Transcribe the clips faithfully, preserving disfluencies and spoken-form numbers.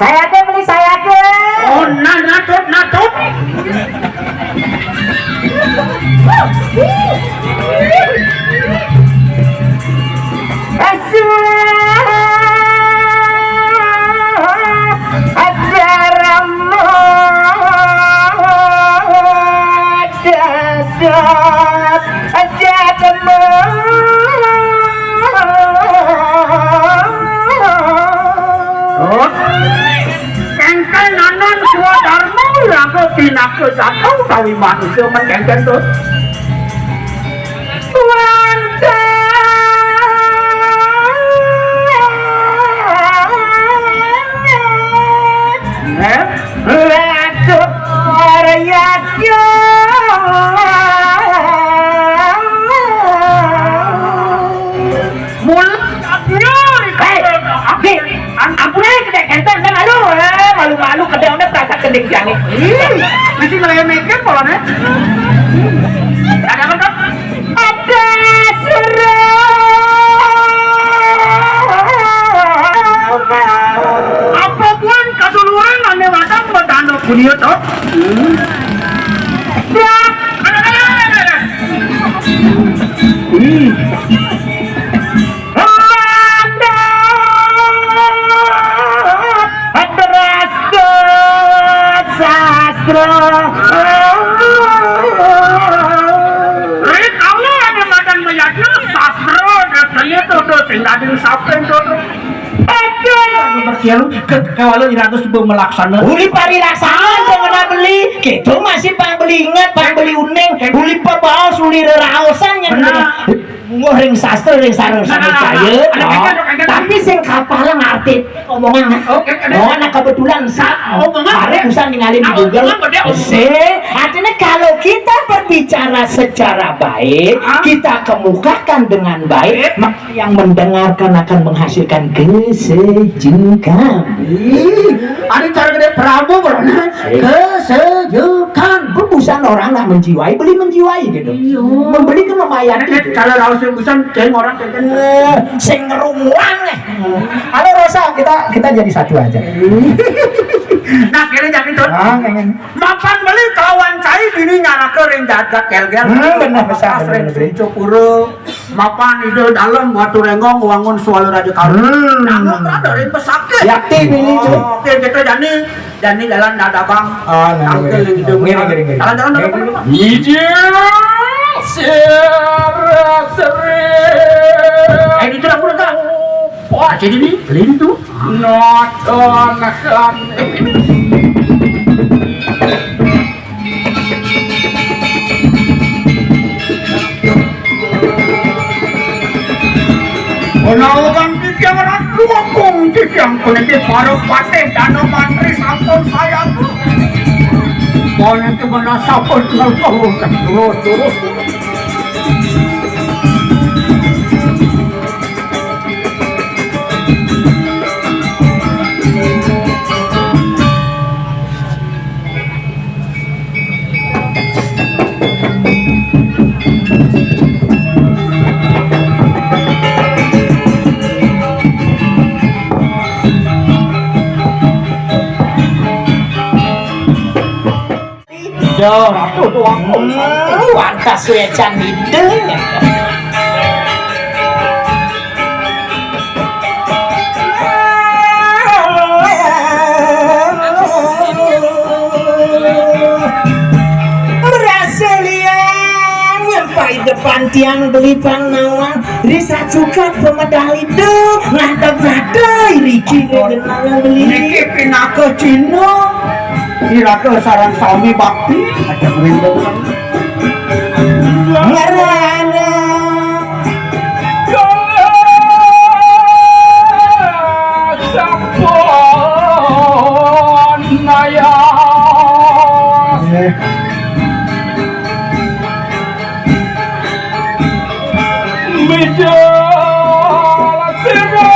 Saya ke beli saya ke. Oh, nah, natut, natut. Kengken anan swadarma, raga pinaka jata utawi manusa men kengken to. Eh? Mula. Hei, Abdi, am-, ampun ae kedek kenten kan malu. Eh, malu-malu kedek udah perasa kedek jange. Ih, mesti ngeremekin polane. Ada apa, Kak? Ada seru. Apa pun kaduluran ane wadang betanda punia to? Hmm. Ya. Hmm. Mandat adrasta sastra. Ri kala ane madan mayadnya sastra, drastane to, to, sing dadi sapen to, to. Aduh. Bersialu ke, kawala iratus suba melaksana. Uli parilaksana, kena beli. Kita masih pang beli inget, pang beli uning. Uli pabaos, uli reraosan yang benar. Wah, ring sastra, ring sareng. Nah, nah, nah, nah. Ada kaitan, ada kaitan. Tapi sing kapala ngarti omongan. Oh, kaitan. Oh, nah, kebetulan sa-, oh, omongan, baru ya? Bisa ningalin di Google. Omongan, ya? Sih, artinya kalau kita berbicara secara baik, ah, kita kemukakan dengan baik, baik, maka yang mendengarkan akan menghasilkan kesejukan. Ih, ada cara gede Prabu, bro. Iya. Kesejukan. Bubusan orang nak menjiwai, beli menjiwai gitu. Iya. Membeli kan lumayan. Ini gitu. Kalau raos yang busan, kayak orang kayak gitu. Eh, sing ngerumuan, eh. Halo, Rosa, kita, kita jadi satu aja. Nah, kira jadi tuh. Ah, kayaknya. Mapan beli kawan cai dini nyaraka ring jagat kelgel. Hmm, benar, benar, benar, benar. Ring Suncupura. Mapan Ida Dalem Watu Renggong wangun Swala Raja Kalu. Hmm. Namun rada ring pesakit. Yakti bini, Cuk. Oh, oke, kita jani, jani jalan dadabang. Ah, nah, tangkil nggih. Yang hidup. Nggih, nggih, nggih. Jalan-jalan dadabang. Nggih. Ija seri. Eh, itu aku dah. Wah, jadi ni, beli itu. Nonton kan. Menawi titiang Ratu Agung, titiang puniki para patih dana mantri sampun sayaga. Puniki menawi sampun terus, terus, terus. Yo, aduh, tuangku. Hmm, warga suecan ide. Berhasil ya, nyampai depan tiang beli pang nawang. Risa juga pemedal itu ngadep-ngadep riki dengan beli. Niki pinaka Cina. Iraga sareng sami bakti. Ngarana sampun naya. Mijil sira.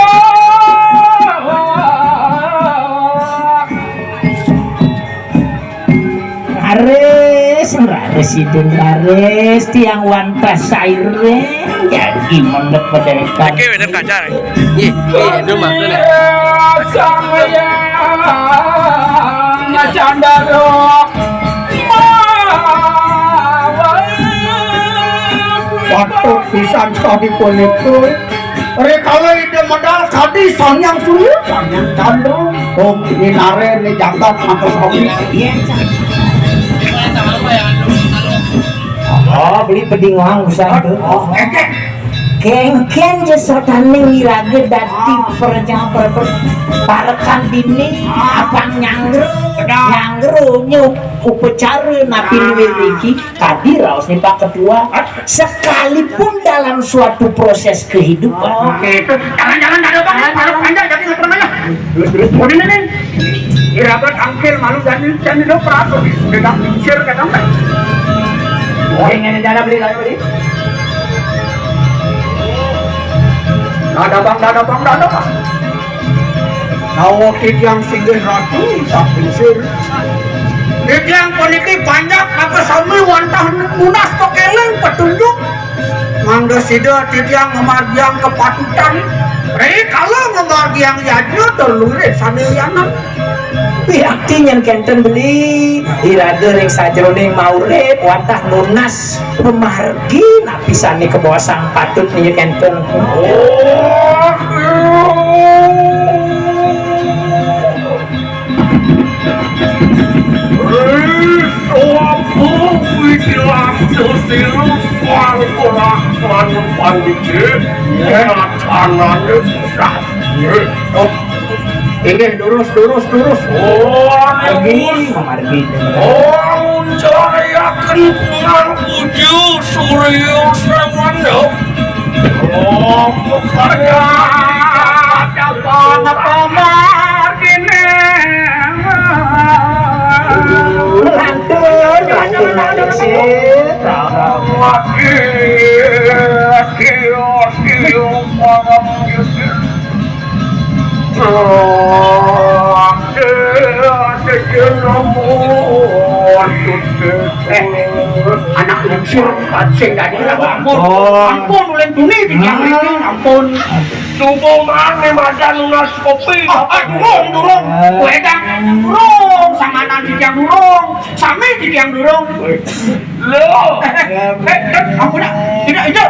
Raris, raris, idun raris, tiang wantah sairing, jadi mendek pendekar. Oke, bener, kacar. Nggih, nggih, itu maksudnya. Sang Hyang Candara. Patut pisan sakadi punika. Rikala Ida medal kadi Sang Hyang Surya, Sang Hyang Candra. Oh, ini nare, ini jagat, maka sami. Iya, Cak. Oh, beli pedingohang usah itu. Oh, engke. Kengken ja sataning iraga dadi, ah, perja-, per-, per-, parekan dini, ah, abang nyanggra, benar, nyanggra nyuk upacara napi, ah, luwih riki, kadi raosne Pak Ketua. Sekalipun dalam suatu proses kehidupan. Oke, itu jangan-jangan ada apa? Kalau panjang jadi nggak pernah. Terus, terus. Mau ini nih. Iraga tangkil malu dan dan itu peratu. Kita sir kata. Oh, ini ada beli, ada beli. Ada bang, ada bang, ada bang. Nawa titiang singgih ratu, tak pingsir. Titiang puniki banyak apa sami wantah nunas pekeleng petunjuk. Mangda sida titiang ngamargiang kepatutan. Rikala ngamargiang yadnya telurit sami lianan. Wiakti nyen kenten beli, iraga ring sajroning maurip, wantah nunas pamargi napi sane kabaosang patut nya kenten. Inggih, durus, durus, durus. Oh, margi, margi. Oh, nguncayaken kumang puja Surya Srawanda. Eh, anak lingsir, sing dadi. Ampun. Oh. Ampun, ulun tuni titiang mriki, ampun. Coba maneh madan nunas kopi. Ah, ah, durung, durung. Eh. Kowe kan durung, sanganan titiang durung. Sami titiang durung. Lho. Eh, eh, eh, ampun, ah. Tidak, tidak.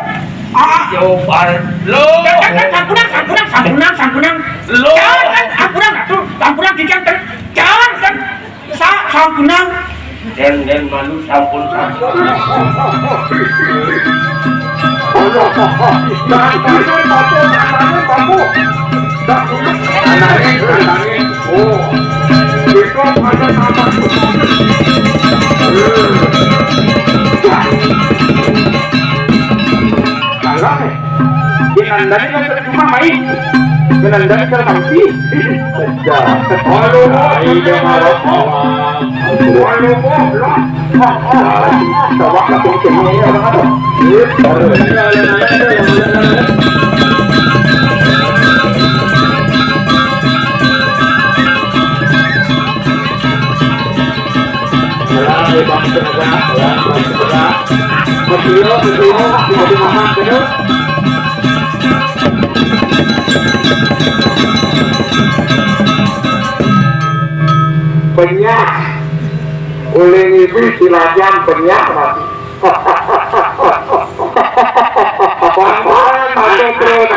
Ah, ah. Coba. Lho. Eh, eh, eh, sampunang, sampunang, sampunang, sampunang. Lho. Jangan, kan, sampunang, aduh, sampunang titiang, kan. Jangan, kan. Sa-, sampunang. Den, den malu sampun, sampun. Anaknya, anaknya. Oh. Itu ada nama. Salah, eh. Yen nandani kan cuma main. Yen nandani kan mati. Ya. Aduh, ayo, jangan marah. Aduh, aduh, aduh. Coba aku sini, ya, orang apa? Penyah. Oleh ibu silajan penyah mati. Bang-bang masuk terus.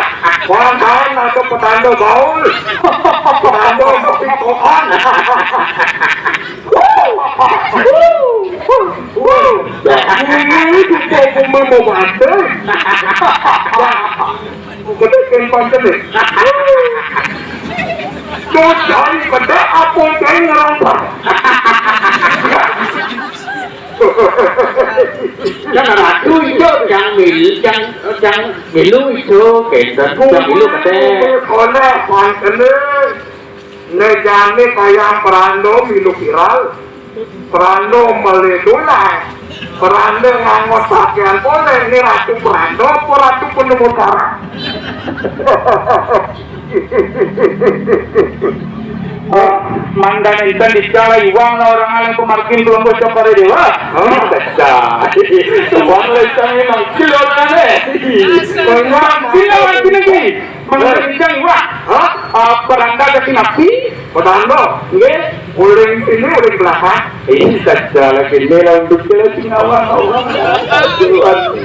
Bang-bang masuk petanda baul. Petanda kopi kokan. Ini juga aku mau mati. Kedek kan panten ni. Tuh cari kedek apa cari ngerompak. Kan ratu itu yang mil, yang, yang milu itu, kita yang milu kedek. Oleh panten ni. Né jani kaya pranda milu viral, pranda meledulah, pranda nganggo sakian poleh, né ratu pranda apa ratu penemu syarat? Oh, mandan enten di segala iwang lah orang alim pemargin belum bocor pada dewa. Hah? Baca. Iwang lah enten memang gila orangnya. Memang gila lagi. Mangga kencang, Wak. Hah? Ah, peranda kaki napi? Peranda? Nggih. Uling sini, uling belakang. Ih, saja lagi ini lah untuk kita sing awal. Aduh, aduh.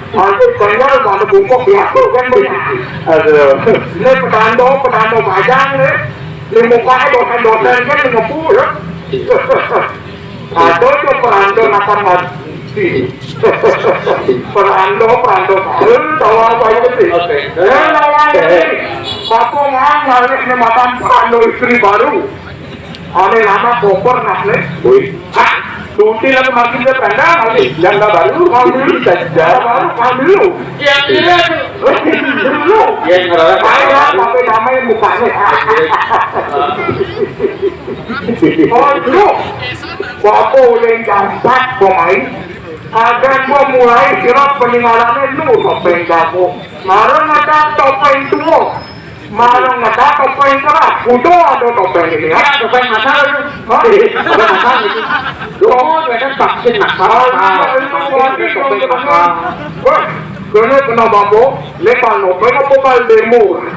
Aku kenal mana bungkuk ya, aku kan punya. Aduh. Ini peranda, peranda bajang nih. Di muka dosen-dosen kan ngepu ya. Ada tu peranda nakar mati. Peranda, peranda baru, tahu apa itu sih? Oke. Eh, lawan ini. Apa ngang balik ni makan peranda istri baru? Ada nama koper nak ni. Woi. Hah? Tuti lah kemarin dia peranda, masih janda baru. Kau dulu saja, baru kau dulu. Yang ini dulu. Yang ngerasa. Saya sampai namanya mukanya. Oh, dulu. Bapa ulun jam empat pemain. Agan gua mulai sirap peninggalannya lu topeng jago. Marang ada topeng tua. Marang ada topeng keras. Udah ada topeng ini ya. Ada topeng masal tu. Hah? Topeng masal itu. Doa tu ada vaksin masal. Ah, itu vaksin topeng masal. Wah, kena kena babo. Lepas topeng apa kal demo?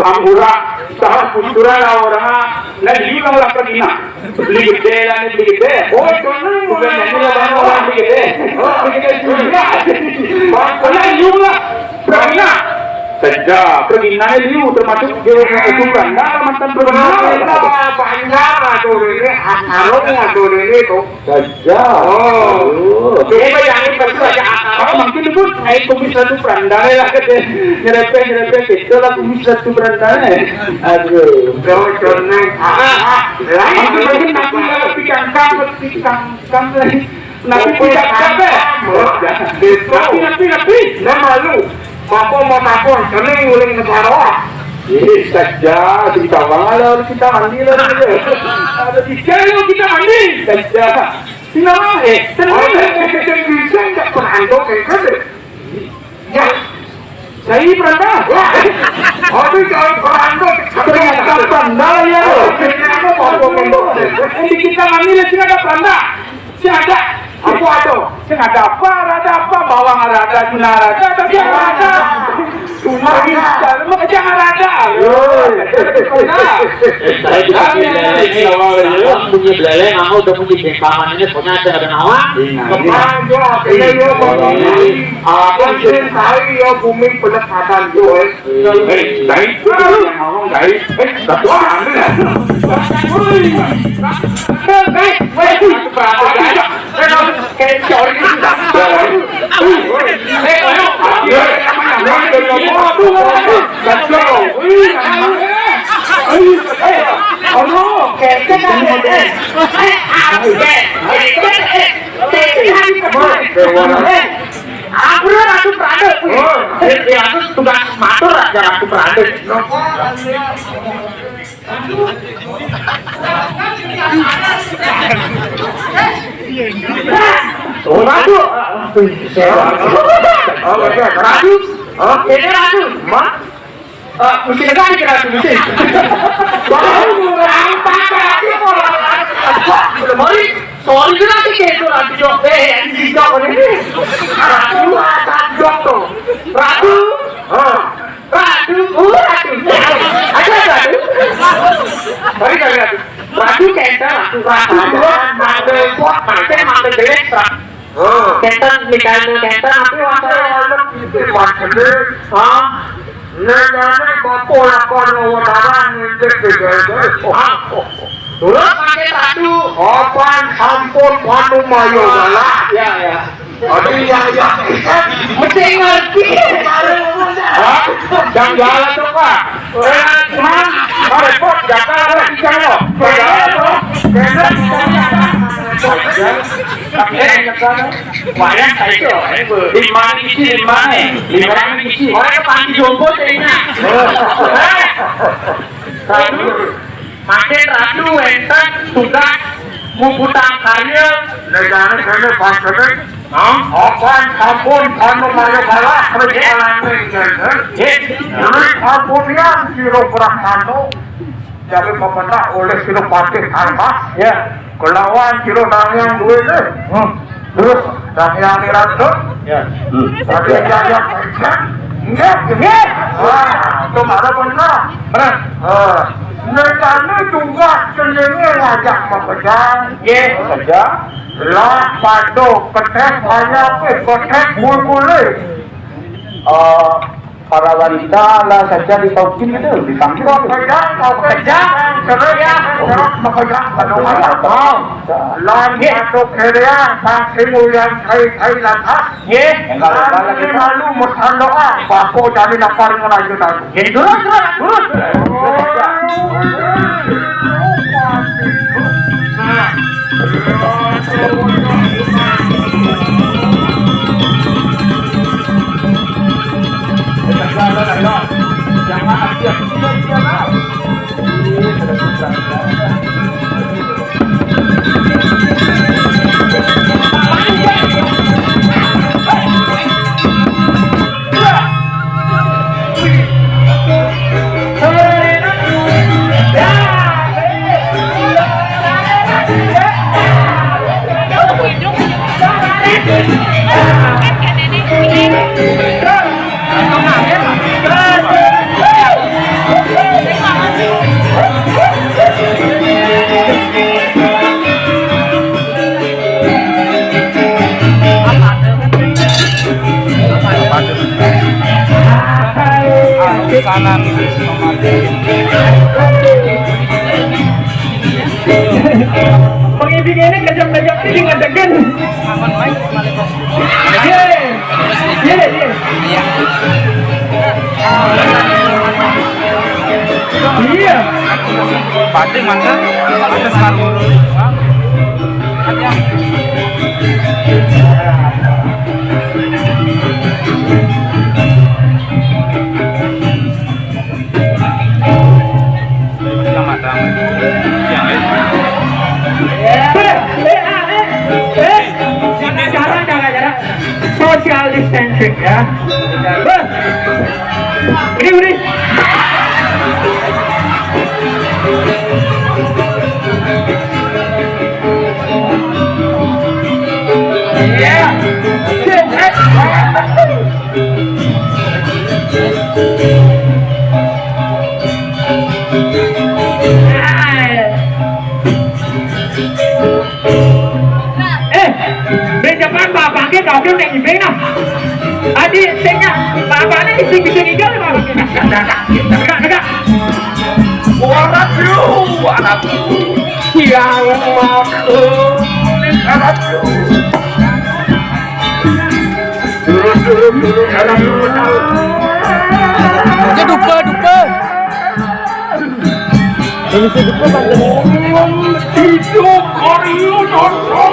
Ampura, salah kultura lah orang, ah, nah, liu lah orang pergi nah. Beli gede lah, ni beli gede. Oh, jangan. Bukan nyanyi lah, bang, orang beli gede. Beli gede juga. Bang, liu lah. Pergi nah. Saja, pergi nah, liu, termasuk dia yang itu kan. Nah, mantan pergi nah. Banyak lah, tuh, ini, arung lah, tuh, ini, tuh. Saja. Oh. Aduh. Coba bayangin, pas itu ada akar. Oh, mungkin itu, eh, kumis satu berandai lah, katanya. Nyerepeh, nyerepeh, gitu lah, kumis satu berandai. Aduh. Jauh, jauh, naik. Ah, ah, ah. Lain. Mungkin, mungkin, tapi kalau pikangkang, pikangkang, lain. Nabi tidak ada. Nabi, nabi, nabi. Nah, malu. Bapak mau takon, kena uling negara. Eh, saja, di bawah lah, kita mandi lah, gitu. Ada di jalan kita mandi. Saja. Sini lah, eh, tenang. Ada yang bisa, bisa, nggak pernah ada, kayak gitu. Ya. Saya pernah. Wah. Tapi kalau pernah, ternyata pernah ya. Ternyata mau ngomong. Ini kita mandi lah, sini ada pernah. Si ada. Apa ada? Sing ada apa? Ada apa? Bawang ada, ada, tuna ada, ada, tapi ada. Cuma bisa, lu mau jangan ada. Woi. Nah. Saya juga punya beleleng, sama ya. Punya beleleng, aku udah punya bengkaman ini, pokoknya ada, ada nawang. Iya. Kemana gua? Iya, iya, Bang. Apa sih? Saya ya bumi penekatan gue. Eh, baik. Baik. Eh, satu orang. Woi. Woi. Aku ratu Prada. Oh, ya, ya, aku tugas matur aja ratu Prada. Oh, ratu. Oh, iya, ratu. Oh, ini ratu. Mak. Ah, mesti negara kira ratu, mesti. Wah, orang pakai ratu, orang. Wah, udah balik. Sorry, kira ratu, kayak itu ratu, Jok. Eh, yang di Jok ini. Ratu, ratu, Jok tuh. Ratu. Ah. Ratu, uh, ratu. Ada ratu. Sorry, sorry, ratu. Ratu kenter, ratu ratu. Mangga pot, mangga, mangga jelek, ratu. Oh. Kenter, Mikael kenter, tapi wasa. Anak itu mangga jelek. Hah? Lelane bapak lakukan wawancara, ngintip di jalan. Hah? Dulu pakai ratu. Apan sampun panu mayo galah. Ya, ya. Aduh, ya, ya. Mesti ngerti. Hah? Jangan jalan tuh, Pak. Eh, Mas, repot, jaga, Mas, di sana. Jaga, Mas. Tapi saya ingat sana. Wayang saya itu, eh, Bu. Lima biji, lima, eh. Lima biji. Orang ke panti jompo, saya ingat. Eh. Satu. Mangkin ratu wénten tugas muputang karya. Negara kene bangkene. Hah? Apan sampun anu maya kalah perjalanan ngene. Nggih. Terus sampunian Sira Brahmana jadi pemenang oleh Sira Patih Armas. Ya. Kelawan Sira Sang Hyang Duwene. Hmm. Terus, Sang Hyang Niranta. Ya. Hmm. Tapi ya, ya, nggih, nggih. Wah, itu malah bener. Bener. Eh, nekane tugas jenenge ngajak mapejang. Nggih, mapejang. Lah, padu, ketek, banyak, ketek, bulbule. Eh, Para wanita lah saja di Taukin itu, dipanggil. Pekerjaan, pekerjaan, kerja, kerja, pekerjaan, pekerjaan. Lan masuk kerja, pasti mulian kai-kai lantas. Nggih. Enggak ada lagi. Malu, mersan doa, bapak jadi lapar ngelayu tahu. Nggih, terus, terus, terus. Sanan. Pengibing ini kejam-kejam ini ngadegen. Iya. Iya, iya. Iya. Pati mantap. Ada sekarang. Ya. Beuh. Ini, ini. Ya. Eh, bejakan bapaknya kau tuh neng ibing nah. Adi tanya bapaknya isi bisa ngigal bapaknya. Tegak, tegak. Suara dulu, suara dulu. Yang maksud, suara dulu. Dulu, dulu, dulu, suara dulu. Aja dupa, dupa. Ini si dupa panjang. Hidup Aryo Dharma.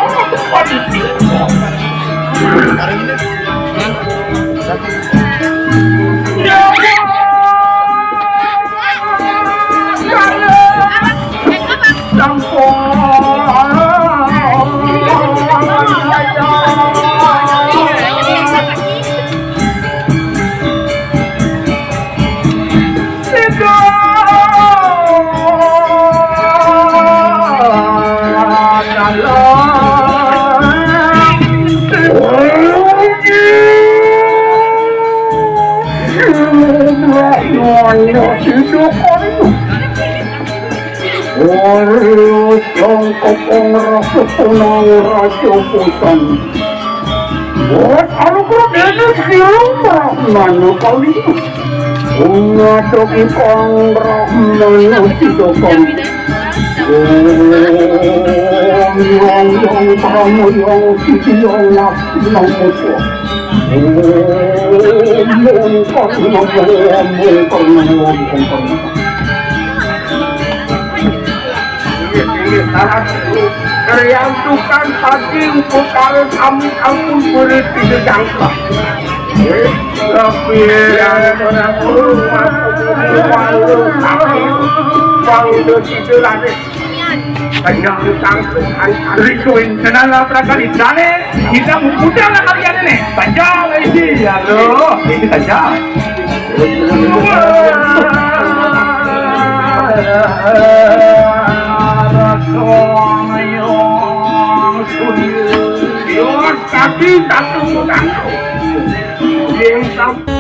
Ora sangka pangrasa punang raja pusan. Buat anu kok dene silu manuk kali. Ngadep kang Brahmana sida kang. Om yang yang parama yang siji yang nang putra. Om yang karna om yang karna. Inggih, inggih, salah. Kriyantukan saking utawis amit ampun beri pidejangka. Tapi ora perlu walu tapi walu sida lane. Kenyang tangkung antar. Riko internal laprakan idane, kita mudah lah kalian ini. Saja lagi, ya lo. Ini saja. Tapi satu, satu. Yang sam-